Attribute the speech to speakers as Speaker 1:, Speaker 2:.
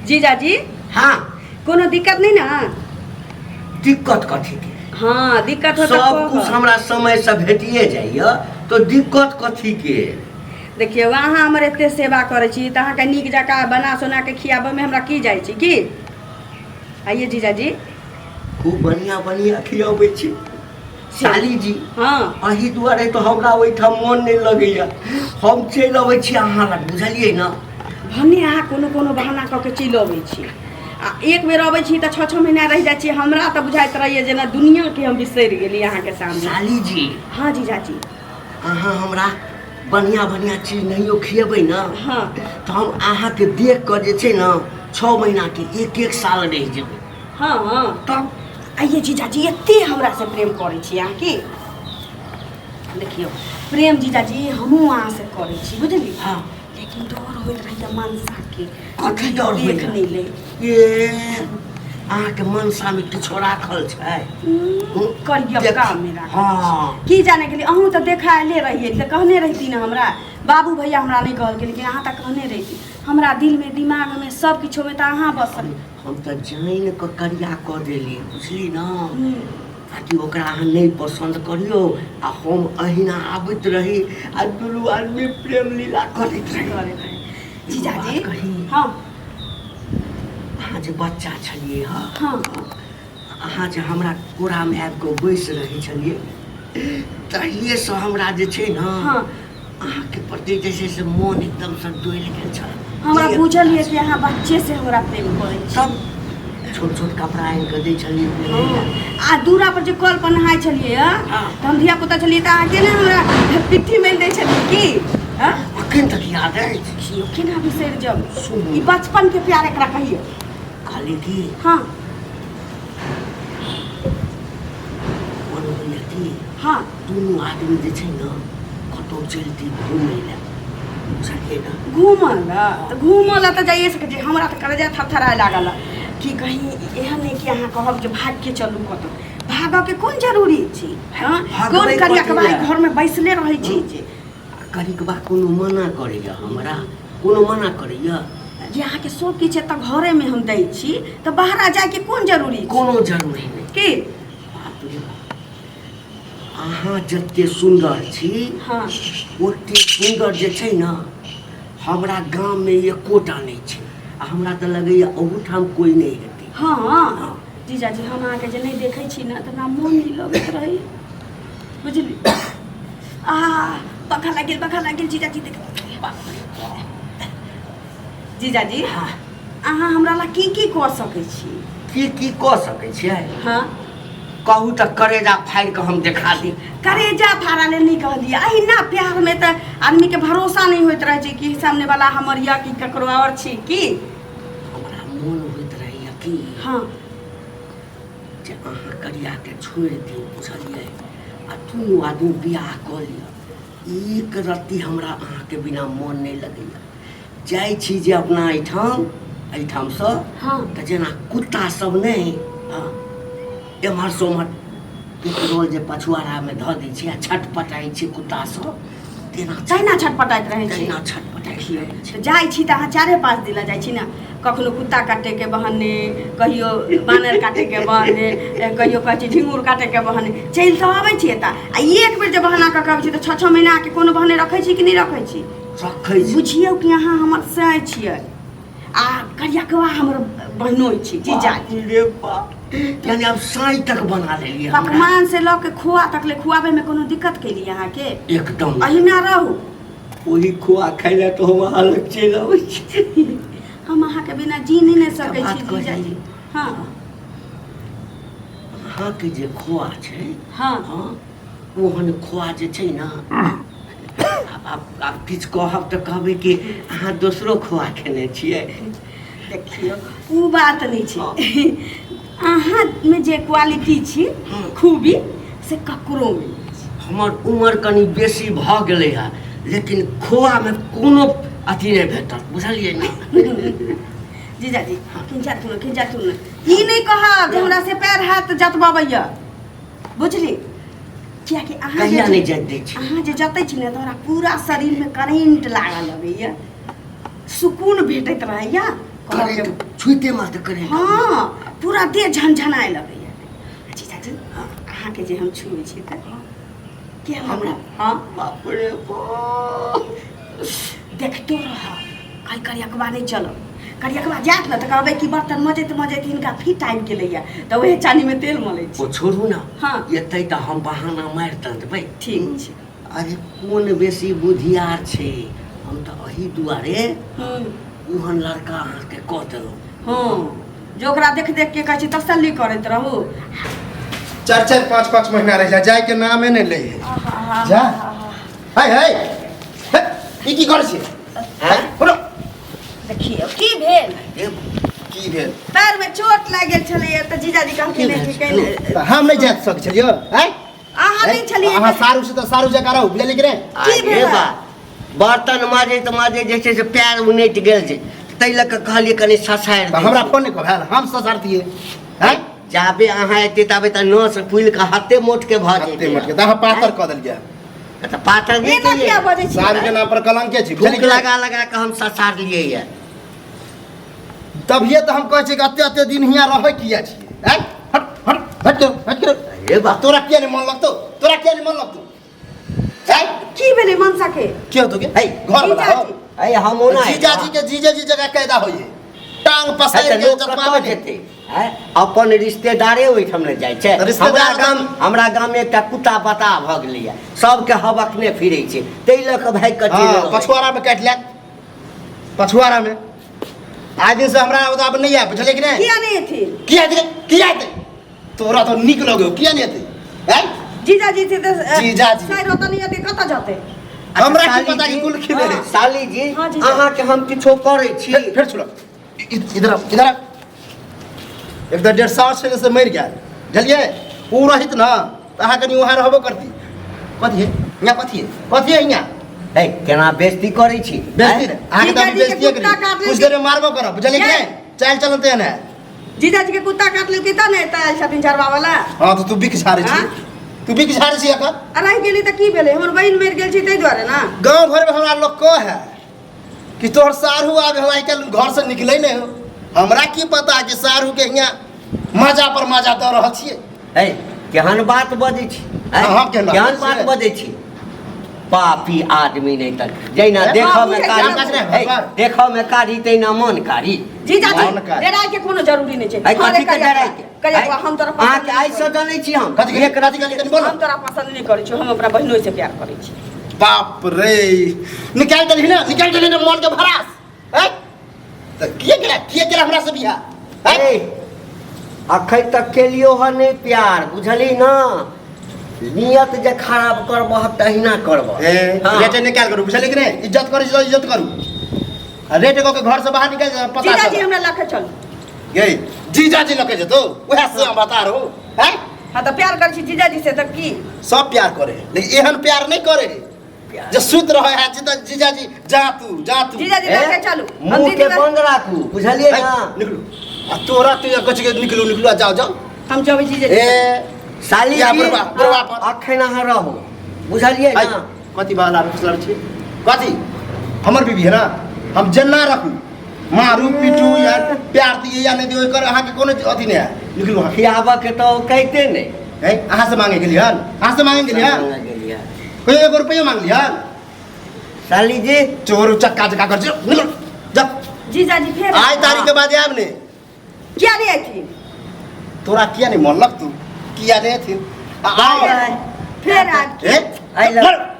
Speaker 1: जीजाजी।
Speaker 2: हाँ।
Speaker 1: कोनो दिक्कत नहीं ना?
Speaker 2: दिक्कत कथी के?
Speaker 1: हाँ, दिक्कत हो
Speaker 2: सब कुछ हमरा समय से भेटिए जाइए तो दिक्कत कथी के?
Speaker 1: देखियौ, अहाँ हमर एते सेवा करै छी तऽ अहाँके नीक जकाँ बना सोना के खियाबऽमे हमरा की जाइ छै की? आइए जीजाजी।
Speaker 2: खूब बढ़िया बढ़िया खियाबै छी साली जी।
Speaker 1: हाँ।
Speaker 2: अही दुआरे तऽ हमरा ओहिठाम मन नहि लगैया, हम चलि अबै छी अहाँ लग, बुझलियै ने?
Speaker 1: भने अहाँ कोनो कोनो बहाना कऽ के चलि अबै छी आ एक बेर अबै छी तऽ 6-6 महीना रहि जाइ छी। हमरा तऽ बुझाइत रहैए जेना दुनियाके हम बिसरि गेली अहाँके सामने।
Speaker 2: साली जी।
Speaker 1: हाँ जीजाजी।
Speaker 2: अहाँ हमरा बढ़िया बढ़िया चीज नहियो खिएबै ने,
Speaker 1: हाँ,
Speaker 2: तऽ हम अहाँके देख कऽ जे छै ने 6 महीनाके 1-1 साल रहि जेबै।
Speaker 1: हाँ हाँ।
Speaker 2: तब
Speaker 1: आइए जीजाजी, एते हमरासँ प्रेम करै छी अहाँ की? देखियौ, प्रेम जीजाजी हमहूँ अहाँसँ करै छी, बुझलियै?
Speaker 2: हाँ।
Speaker 1: लेकिन डर होइत रहैए मनसाके।
Speaker 2: कथी डर
Speaker 1: देख
Speaker 2: होइए?
Speaker 1: नहि ले।
Speaker 2: ए, अहाँके मनसामे किछो राखल छै?
Speaker 1: करियक्का मे राखल।
Speaker 2: हाँ।
Speaker 1: की जाने गेली, अहूँ तऽ देखायले रहियै तऽ कहने रहिती ने हमरा। बाबू भैया हमरा नहि कहलखिन, लेकिन अहाँ तऽ कहने रहिती। हमरा दिलमे, दिमागमे, सब किछोमे तऽ अहाँ बसल।
Speaker 2: हम तऽ जानि कऽ करिया कऽ देली, बुझली ने, ताकि ओकरा अहाँ नहि पसन्द करियौ आ हम अहिना आबैत रही आ दुनू आदमी प्रेम लीला करैत रही।
Speaker 1: करैत रही। जीजाजी।
Speaker 2: बात कही?
Speaker 1: हाँ।
Speaker 2: अहाँ जे बच्चा छलियै हँ,
Speaker 1: हाँ,
Speaker 2: अहाँ जे हमरा कोरामे आबि कऽ बैस रहै छलियै, तहिएसँ हमरा जे छै ने,
Speaker 1: हाँ,
Speaker 2: अहाँके प्रति जे छै से मोन एकदमसँ डोलि गेल छल।
Speaker 1: हमरा बुझल यऽ कि अहाँ बच्चे से हमरा प्रेम करै छी।
Speaker 2: तब छोट छोट कपड़ा आनि कऽ दै छलियै पहिरै लए।
Speaker 1: आ दूरा पर जे कल पर नहाय छलियै हँ,
Speaker 2: हाँ।
Speaker 1: तऽ हम धिया पुता छलियै तऽ अहाँ केना हमरा पिट्ठी मारि दै छलियै की? हँ?
Speaker 2: अखन तक याद अछि।
Speaker 1: देखियौ, केना बिसरि जाउ?
Speaker 2: सुनू।
Speaker 1: ई बचपन के प्यार एकरा कहियौ।
Speaker 2: कहली की,
Speaker 1: हाँ।
Speaker 2: मन होइए की,
Speaker 1: हाँ,
Speaker 2: दुनू आदमी जे छै ने कतहु चलती घूमै लए, बुझलियै ने?
Speaker 1: घूमऽ लए तऽ, घूमऽ लए तऽ जाइए सकै छी। हमरा तऽ कलेजा थरथराए लागल कि कहीं एहन नहि कि अहाँ कहब जे भागिके चलू कतहु। भागऽके कोन जरूरी छै? हँ,
Speaker 2: भागबै
Speaker 1: कोन करिया
Speaker 2: कथी
Speaker 1: भाई
Speaker 2: लए?
Speaker 1: घरमे बैसले रहै छी जे
Speaker 2: कनिकबा कोनो मना करैए? हमरा कोनो मना करैए?
Speaker 1: जे अहाँके सब किछु एतऽ घरेमे हम दै छी तऽ बाहरा जायके कोन जरूरी छै?
Speaker 2: कोनो जरूरी नहि।
Speaker 1: की?
Speaker 2: बाप रे बाप, अहाँ जते सुन्दर छी,
Speaker 1: हाँ,
Speaker 2: ओते सुन्दर जे छै ने हमरा गाममे एकोटा नहि छै आ हमरा तऽ लगैए अहूठाम कोइ नहि हेतै।
Speaker 1: हाँ जीजाजी, हम अहाँके जे नहि देखै छी ने तऽ हमरा मोन नहि लगैत रहैए, बुझली? आ पंखा लागि गेल, पंखा लागि गेल जीजाजी। देख जीजाजी।
Speaker 2: हाँ।
Speaker 1: अहाँ हमरा ला की की कऽ सकै छी?
Speaker 2: की की कऽ सकै छियै?
Speaker 1: हाँ।
Speaker 2: कहू तऽ करेजा फाड़ि कऽ हम देखा दी।
Speaker 1: करेजा फाड़ा लेल नहि कहलियै। अहिना प्यारमे तऽ आदमीके भरोसा नहि होइत रहै छै कि सामने वाला हमर यऽ कि ककरो आओर छी की।
Speaker 2: हमरा मोन होइत रहैए कि,
Speaker 1: हाँ,
Speaker 2: जे अहाँ करियाके छोड़ि दियौ, बुझलियै, आ दुनू आदमी बियाह कऽ लिअ। एक रत्ती हमरा अहाँके बिना मोन नहि लगैए। जाइ छी जे अपना एहिठाम, एहिठामसँ,
Speaker 1: हाँ,
Speaker 2: तऽ जेना कुत्ता सब नहि, हँ, एम्हरसँ ओम्हर पेट्रोल जे पछुआरामे धऽ दै छै आ छटपटाइ छै कुत्ता सब, तेना
Speaker 1: तहिना छटपटाइत रहै छी।
Speaker 2: तहिना छटपटाइत रहै छी।
Speaker 1: तऽ जाइ छी तऽ अहाँ चारे पाँच दिन लए जाइ छी ने। कखनो कुत्ता काटैके बहाने, कहियो बानर काटैके बहाने, कहियो कहै छी झिंगुर काटैके बहाने चलि तऽ अबै छी एतऽ। आ एक बेर जे बहाना कऽ के अबै छी तऽ 6-6 महीनाके कोनो बहाने रखै छी कि नहि रखै छी?
Speaker 2: रखै छी।
Speaker 1: बुझियौ कि अहाँ हमर सैं छियै आ करियकवा हमर बहनोइ छी जीजा।
Speaker 2: बाप रे बाप, यानी आब साँझ तक बना लेलियै हमरा।
Speaker 1: पकवान से लऽ के खोआ तक ले खुआबैमे कोनो दिक्कत केली अहाँके?
Speaker 2: एकदम।
Speaker 1: अहिना रहू।
Speaker 2: ओही खोआ खाइ लए तऽ हम अहाँ लग चलि अबै छी।
Speaker 1: हम अहाँके बिना जी नहि ने सकै
Speaker 2: बात
Speaker 1: छी
Speaker 2: कही।
Speaker 1: जीजाजी। हाँ।
Speaker 2: अहाँके जे खोआ छै,
Speaker 1: हाँ,
Speaker 2: हँ, ओहन खोआ जे छै ने, आब आब आब किछु कहब तऽ कहबै कि अहाँ दोसरो खोआ खेने छियै।
Speaker 1: देखियौ, ओ बात नहि छै। अहाँमे जे क्वालिटी छी, खूबी, से ककरोमे नहि छै।
Speaker 2: हमर उमर कनि बेसी भऽ गेलै हँ, लेकिन खोआमे कोनो अथी नहि भेटत, बुझलियै ने?
Speaker 1: जीजाजी, खिंचा तू ने, खिंचा तू ने। ई नहि कहब जे हमरा से पैर हाथ जतबबैया, बुझली? कियाकि अहाँ जे
Speaker 2: कहिया नहि जाइत दै छी।
Speaker 1: अहाँ जे जतै छी ने तऽ हमरा पूरा शरीरमे करेंट लागऽ लगैया, सुकून भेटैत रहैया।
Speaker 2: करेंट छुइते मात्र करेंट।
Speaker 1: हँ, पूरा देह झनझनाए लगैया। जीजाजी, अहाँके जे हम छुए छी तऽ के
Speaker 2: हमरा?
Speaker 1: हँ।
Speaker 2: बाप रे बाप।
Speaker 1: देखतो रह, कहीं करियकबा नहि चलब। करियकबा जायत ने तऽ कहबै कि बर्तन मजैत मजैत हिनका फिट आबि गेलैया, तऽ उएह चानीमे तेल मलै छी।
Speaker 2: ओ छोड़ू ने।
Speaker 1: हँ।
Speaker 2: एतै तऽ हम बहाना मारि तऽ देबै।
Speaker 1: ठीक छै।
Speaker 2: अरे कोन बेसी बुधियार छै, हम तऽ एहि दुआरे ओहन लड़का अहाँके कऽ देलहुँ।
Speaker 1: हँ, जे ओकरा देख देख के कहै छी तसल्ली करैत रहू।
Speaker 3: 4 4 5 5 महीना रह जा, जाय के नामे नहीं ले है। जा। हाय हाय हे, ई की करै छी?
Speaker 2: हैं?
Speaker 3: बोलो।
Speaker 1: देखियौ की भेल।
Speaker 2: ए,
Speaker 3: की भेल?
Speaker 1: पैर में चोट लागि गेल छलैया तऽ जीजाजी कहलखिन
Speaker 2: की
Speaker 1: कि
Speaker 2: भेल?
Speaker 1: कहीं
Speaker 3: तऽ हम नहि जा सकै छलियौ हैं?
Speaker 1: अहाँ नहि छलियै।
Speaker 3: अहाँ सारू से तऽ सारू जकाँ रहू, बुझलियै कि नहि?
Speaker 1: की
Speaker 2: अरे
Speaker 1: भेल?
Speaker 2: बा, बर्तन माजैत माजैत जे छै से पैर उनटि गेल छै, ताहि लऽ कऽ कहलियै कनि ससारि
Speaker 3: तऽ
Speaker 2: दै
Speaker 3: हमरा
Speaker 2: छी।
Speaker 3: फोन नहि भेल, हम ससारतियै हैं?
Speaker 2: जाबे अहाँ एतै ताबे तऽ नस फूलि कऽ हते मोट के भऽ
Speaker 3: कते
Speaker 2: जेतै।
Speaker 3: मोटके तऽ अहाँ पातर कऽ देलियै।
Speaker 2: तऽ पातर नहि
Speaker 1: एना किया
Speaker 2: केलियै।
Speaker 1: बजै छी?
Speaker 3: सारू के नाम पर कलंके छी, बुझलियै
Speaker 2: थूक
Speaker 3: कि नहि?
Speaker 2: लगा लगा कऽ हम ससारलियै यऽ।
Speaker 3: तभिए तऽ हम कहै छियै कि एते एते दिन हियाँ रहै किया छियै हैं? हट हट हट करो, हट करो।
Speaker 2: अरे बा।
Speaker 3: तोरा किया नहि मन लगतौ? तोरा किया नहि मन लगतौ हैं?
Speaker 1: की भेलै मनसा के?
Speaker 3: की होतौ के?
Speaker 2: है,
Speaker 3: घर वाला हो।
Speaker 1: जीजाजी।
Speaker 2: है, हम ओना
Speaker 3: जीजाजी के जीजे जी जगह कैदा होइए, टांग
Speaker 2: है
Speaker 3: पसारि
Speaker 2: तऽ
Speaker 3: के
Speaker 2: लोक
Speaker 3: जतबा
Speaker 2: कतऽ
Speaker 3: नहि।
Speaker 2: जेतै? हैं? अपन रिश्तेदारे ओहिठाम ने जाइ छै।
Speaker 3: तऽ रिश्तेदार
Speaker 2: हमरा गाम, हमरा गाममे एकटा कुत्ता बताह भऽ गेलैए, सबके हबकने फिरै छै, ताहि लऽ कऽ भागि कऽ चलि
Speaker 3: हँ,
Speaker 2: एलहुँ।
Speaker 3: पछुआरा में काटि लेत, पछुआरा में। आइ दिन से हमरा ओतऽ आब नहि आयब, बुझलियै कि नहि?
Speaker 1: किया नहि एथिन?
Speaker 3: किया एतै? किया एतै? तोरा तऽ नीक लगौ, किया नहि एतै हैं?
Speaker 1: जीजाजी से तऽ
Speaker 3: जीजाजी।
Speaker 1: साइड ओतऽ नहि एतै, कतऽ जेतै?
Speaker 2: अच्छा,
Speaker 3: हमरा की
Speaker 2: साली
Speaker 3: पता कि
Speaker 2: जी,
Speaker 3: कुल खिले है।
Speaker 2: साली जी,
Speaker 1: हाँ, जीजा।
Speaker 2: अहाँके हम किछो करै छी?
Speaker 3: फेर फेर सुनो, इधर आओ, इधर आओ। एक तऽ 1.5 साल छलै से मरि गेल, बुझलियै? ओ रहित ने तऽ अहाँ कनि वहाँ रहबो करती। कथी है हियाँ? कथी है? कथी है हियाँ?
Speaker 2: है, केना बेइज्जती करै छी?
Speaker 3: बेइज्जती
Speaker 2: हैं?
Speaker 3: नहि, अहाँके तऽ हम
Speaker 1: जीजाजी के
Speaker 3: बेइज्जतिये
Speaker 1: कुत्ता
Speaker 3: करी,
Speaker 1: काटि
Speaker 3: कुछ देर में मारबो करब, बुझलियै कि
Speaker 1: ये।
Speaker 3: नहि? चालि चलन तेहन है।
Speaker 1: जीजाजी के कुत्ता काटि लेलकै तऽ ने एतऽ आयल छथिन झड़बा वाला।
Speaker 3: हँ तऽ तू बिख झाड़ै छी,
Speaker 1: हाँ?
Speaker 3: तू बिख झाड़ै छी एखन।
Speaker 1: आ रहि गेली तऽ की भेलै? हमर बहिन मरि गेल छै ताहि दुआरे ने।
Speaker 3: गाँव घरमे हमरा लोक कहै कि तोहर साढ़ू आब आइ काल्हि घरसँ निकलै नहि हो। हमरा की पता कि साढ़ूके हियाँ मजा पर मजा दऽ रहल छियै।
Speaker 2: है, केहन बात बजै छी? हैं?
Speaker 3: हम केहन बात
Speaker 2: केहन
Speaker 3: बजै
Speaker 2: बात
Speaker 3: छियै?
Speaker 2: बजै छी? पापी आदमी नहि तऽ जहिना
Speaker 3: ए,
Speaker 2: देखऽ मे
Speaker 1: बाबू,
Speaker 2: कारी,
Speaker 1: काम
Speaker 3: काज नहि,
Speaker 2: है,
Speaker 3: भगवान।
Speaker 2: देखऽ मे कारी तहिना मन कारी।
Speaker 1: जीजाजी,
Speaker 3: मन कारी।
Speaker 1: डराय के कोनो जरूरी नहि छै।
Speaker 2: है,
Speaker 1: हँ रे,
Speaker 2: कथी के
Speaker 1: करिया
Speaker 2: डराय के?
Speaker 1: करिया,
Speaker 2: है,
Speaker 1: हम तोरा पसंद
Speaker 2: अहाँके
Speaker 1: नहि
Speaker 2: आइ से
Speaker 1: करै
Speaker 2: जनै छी हम।
Speaker 3: कथी
Speaker 2: एक
Speaker 3: कथी कथी कनि बोलो।
Speaker 1: हम तोरा पसंद नहि करै छी, हम अपना बहिनोइ से प्यार करै छी।
Speaker 3: बाप रे, निकालि देलही ने, निकालि देलही ने मन के भड़ास। हैं? तऽ किए केला, किए केला हमरा से बियाह? हैं?
Speaker 2: ए, अखन तक केलियो हँ नहि प्यार, बुझली ना? नियत जे खराब करबह तहिना करबह।
Speaker 3: ए,
Speaker 2: हाँ।
Speaker 3: रेटे निकाल करू, बुझलियै कि नहि? इज्जत करै छी तऽ इज्जत करू, आ रेट कऽ के घर से बाहर निकालि जाए, पता
Speaker 1: जीजाजी
Speaker 3: चलत।
Speaker 1: हमरा लऽ के चलू।
Speaker 3: गे, जीजाजी लऽ के जेतौ, उएह से हम बता रहू हैं?
Speaker 1: हाँ तऽ प्यार करै छी जीजाजी से तऽ की?
Speaker 3: सब प्यार करे है, लेकिन एहन प्यार नहीं करे है जे सुत रहे है जीजा जीजाजी जा तू, जा तू।
Speaker 1: जीजाजी
Speaker 2: ए,
Speaker 1: लऽ के चलू। हम
Speaker 2: मुँह
Speaker 1: दीदी
Speaker 2: के बंद राखू, बुझलियै
Speaker 3: है,
Speaker 2: ना?
Speaker 3: निकलू। आ तोरा तू कथी के निकलू, निकलू आ जाओ, जाओ।
Speaker 1: हम जबै जीजाजी।
Speaker 3: ए,
Speaker 2: साली
Speaker 3: या
Speaker 2: जी,
Speaker 3: बुढ़बा, बुढ़बा पर।
Speaker 2: अखन अहाँ रहू, बुझलियै
Speaker 3: है,
Speaker 2: ना?
Speaker 3: कथी बाल आबै फुसलाबै छी? कथी? हमर बीबी है ना, हम जेना रखू, मारू पीटू या प्यार दिए या नहीं दिए, ओकर अहाँके कोनो अथी नहीं है। निकलू अहाँ।
Speaker 2: खियाबऽ के तऽ कहते नहि।
Speaker 3: है, अहाँ से मांगे गेलियै हन? अहाँ से मांगे गेलियै हन?
Speaker 2: मांगे गेलियै।
Speaker 3: कहियो एगो रुपैयो मांगलियै हन?
Speaker 2: साली जी।
Speaker 3: चोर उचक्का जकाँ कर, जो, निकलू, जा।
Speaker 1: जीजाजी फेर
Speaker 3: आइ तारीख के बाद आयब ने।
Speaker 1: किया नहीं अयथिन?
Speaker 3: तोरा किया नहीं मन लगतौ? किया नहीं अयथिन? आ, आओ।
Speaker 1: फेर आयब।
Speaker 3: ए?
Speaker 2: आइ लग।